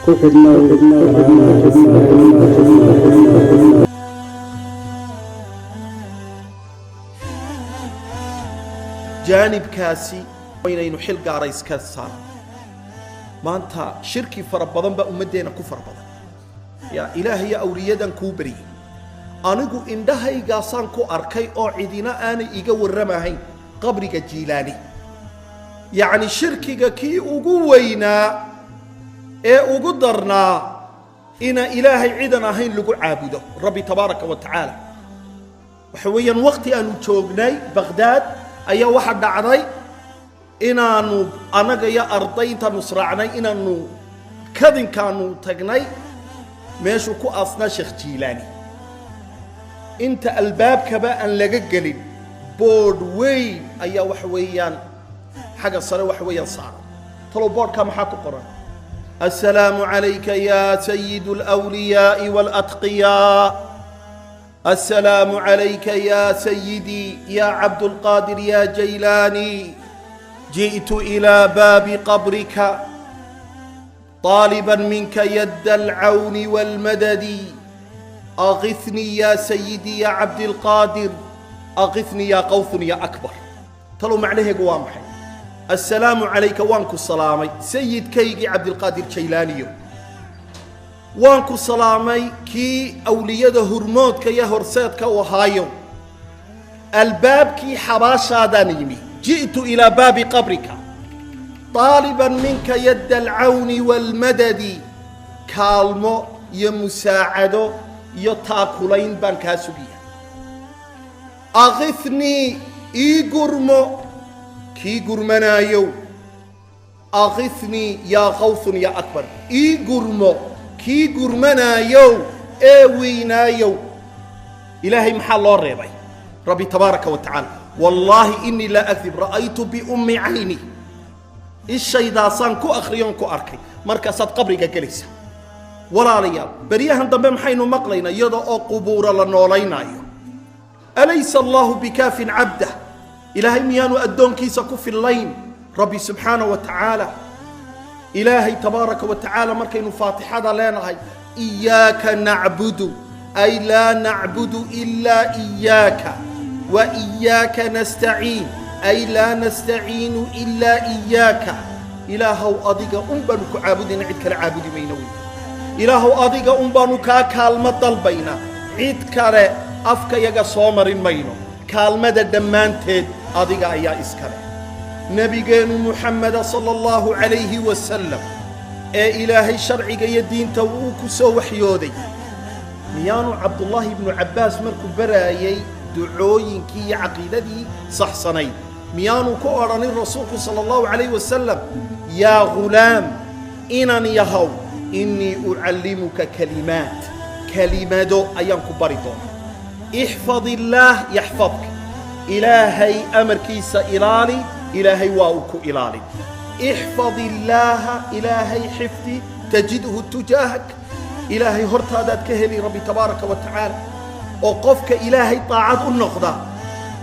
Ku xidhnow. Jaanibkaasi inaynu xil gaara iska saarno. Maanta shirki fara badan baa ummaddeena ku fara badan. Ya Ilaahay iyo awliyadan kuu baryey, anigu indhahaygaasaan ku arkay oo cidina aanay iga warramahayn qabriga Jiilaani. Yacni shirkiga kii ugu weynaa ee ugu darnaa ina Ilaahay cidan ahayn lagu caabudo Rabbi tabaaraka wa tacaala. Waxa weeyaan, waqti aanu joognay Baqhdaad ayaa waxa dhacday inaanu annaga iyo arday intaanu israacnay inaanu kadinkaanu tagnay meeshuu ku aasnaa Sheekh Jiilaani. Inta albaabkaba aan laga gelin, boodh weyn ayaa waxa weeyaan xagga sare waxa weeyaan saaran. Talow boodhkaa maxaa ku qoran? "Assalaamu calayka ya sayid alwliyaa'i waalatqiyaa, assalaamu calayka ya sayidii ya Cabdulqaadir ya Jaylaani, ji'tu ilaa baabi qabrika طالبا منك يد العون والمدد، أغثني يا سيدي يا عبد القادر، أغثني يا قوث يا أكبر." Talow macnaheegu waa maxay? Assalaamu calayka, waan ku salaamay sayidkaygii Cabdilqaadir Jaylaaniyo, waan ku salaamay kii awliyada hurmoodka iyo horseedka u ahaayo. Albaabkii xabaashaadaan yimi, ji'tu ilaa baabi qabrika طaaliban minka yadda alcawni waalmadadi, kaalmo iyo musaacado iyo taakulayn baan kaa sugiya. Akifnii, ii gurmo kii gurmanaayow, akifnii yaa qawthun ya akbar, ii gurmo kii gurmanaayow ee weynaayow. Ilaahay maxaa loo reebay Rabbi tabaaraka wa tacaala? Wallaahi inii laa akdib, ra'aytu biummi cayni, ishaydaasaan ku akhriyoon ku arkay. Markaasaad qabriga gelaysa. Walaalayaal, beryahan dambe maxaynu maqlaynaa? Iyada oo qubuura la noolaynaayo. Alaysa Allahu bikaafin cabdah? Ilaahay miyaanu addoonkiisa ku fillayn Rabbi subxaana wa tacaala? Ilaahay tabaaraka wa tacaala markaynu Faatixada leenahay "iyaaka nacbudu", ay laa nacbudu ilaa iyaaka, wa iyaaka nastaciin, ay laa nastaciinu ilaa iyaaka. Ilaahow, adiga un baanu ku caabudayna, cid kale caabudi mayno wey. Ilaahow, adiga un baanu kaa kaalmo dalbaynaa, cid kale afkayaga soo marin mayno. Kaalmada dhammaanteed adiga ayaa iskale. Nebigeennu Muxameda sala Allahu calayhi wasalam ee Ilaahay sharciga iyo diinta uu ku soo waxyooday, miyaanu Cabdullaahi ibnu Cabbaas markuu baraayey ducooyinkii iyo caqiidadii saxsanayd miyaanu ku odhanin rasuulku sala Allahu calayh wasalam: "Yaa ghulaam, inan yahow, innii ucallimuka kalimaat, kelimado ayaan ku bari doonaa, ixfad illaah yaxfadka, Ilaahay amarkiisa ilaali, Ilaahay waa uu ku ilaalin. Ixfad illaaha, Ilaahay xifdi, tajidhu tujaahak, Ilaahay hortaadaad ka heli Rabbi tabaaraka wa tacaala." Oo qofka Ilaahay daacad u noqda,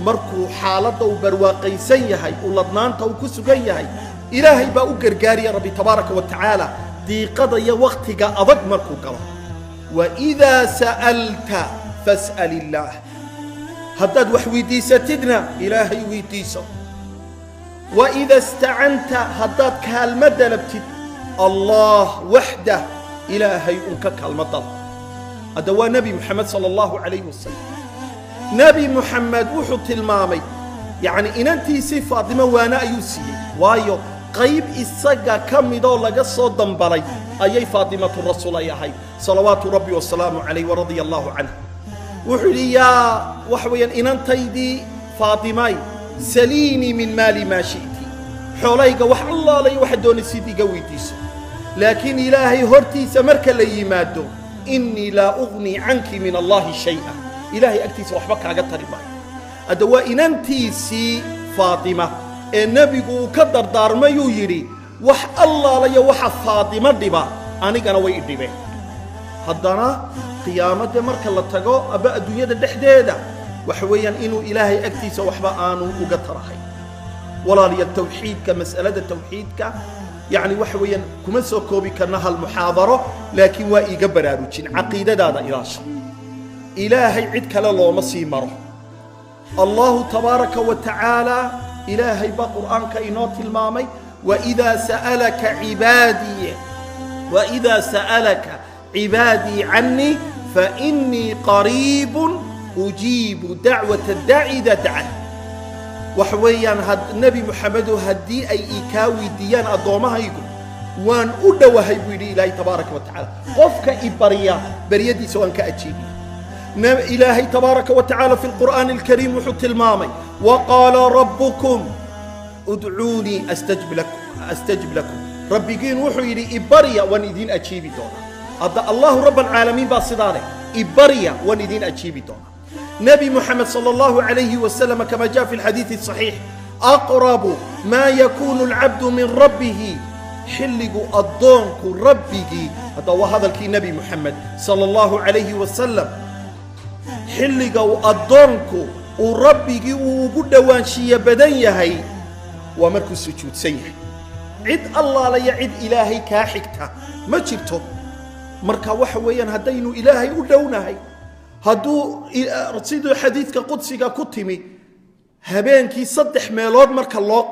markuu xaaladda uu barwaaqaysan yahay, uu ladnaanta uu ku sugan yahay, Ilaahay baa u gargaariya Rabbi tabaaraka wa tacaala. Diiqada iyo wakhtiga adag markuu galo, waidaa sa'alta fas'al illaah, haddaad wax weydiisatidna Ilaahay weydiiso. Waida istacanta, haddaad kaalmo dalabtid, Allah waxdah, Ilaahay un ka kaalmo dalab. Hadda waa Nebi Moxamed sala Allahu calayh wasalam. Nebi Moxamed wuxuu tilmaamay, yacni inantiisii Faatimo waana ayuu siiyey, waayo qayb isaga ka midoo laga soo dambalay ayay Faatimatu rasuul ay ahayd, salawaatu Rabbi wasalaamu calayh waradia Allahu canhu. Wuxuu yidhi: "Yaa waxa weeyaan inantaydii Faatimay, saliinii min maali maa shi'ti, xoolayga wax allaalay waxa doonaysid iga weydiiso, laakiin Ilaahay hortiisa marka la yimaado, innii laa ugnii canki min Allahi shay'a, Ilaahay agtiisa waxba kaaga tari maayo." Hadda waa inantiisii Faatima ee nebigu uu ka dardaarmayuu yidhi: "Wax allaalayo waxa Faatimo dhiba anigana way i dhibeen." Haddana qiyaamadde marka la tago aba adduunyada dhexdeeda, waxa weeyaan inuu Ilaahay agtiisa waxba aanu uga tarahay. Walaalayaal, tawxiidka, mas'alada tawxiidka Yacni waxa weeyaan, kuma soo koobi karna hal muxaadaro, laakiin waa iiga baraarujin. Caqiidadaada ilaasha. Ilaahay cid kale looma sii maro. Allahu tabaaraka wa tacaala, Ilaahay baa Qur'aanka inoo tilmaamay: "Waidaa sa'alaka cibaadii cannii fainii qariibun ujiibu dacwata addaaci idaa dacan." Waxa weeyaan, Nebi Moxamedow, haddii ay ii kaa weydiiyaan addoommahaygu, waan u dhowahay, buu yidhi Ilaahay tabaaraka wa tacala. Qofka i barya, baryadiisa waan ka ajiibiya. Ilaahay tabaaraka wa tacaala fi lqur'aani alkariim wuxuu tilmaamay: "Waqaala rabbukum udcuunii astajib lakum." Rabbigiin wuxuu yidhi: "Ibarya, waan idiin ajiibi doonaa." Hadda Allahu rabb alcaalamiin baa sidaa leh: "Ibarya, waan idiin ajiibi doonaa." Nebi Moxamed sala Allahu calayhi wasalam, kama jaa fi alxadiidi asaxiix, aqrabu maa yakuunu alcabdu min rabbihi, xilligu addoonku rabbigii, hadda waa hadalkii Nebi Moxamed sala Allahu calayhi wasalam, xilliga uu addoonku uu rabbigii uu ugu dhowaanshiyo badan yahay waa markuu sujuudsan yahay. Cid allaalaya cid Ilaahay kaa xigta ma jirto. Marka waxa weeyaan, haddaynu Ilaahay u dhownahay, hadduu siduu xadiidka qudsiga ku timi, habeenkii saddex meelood marka loo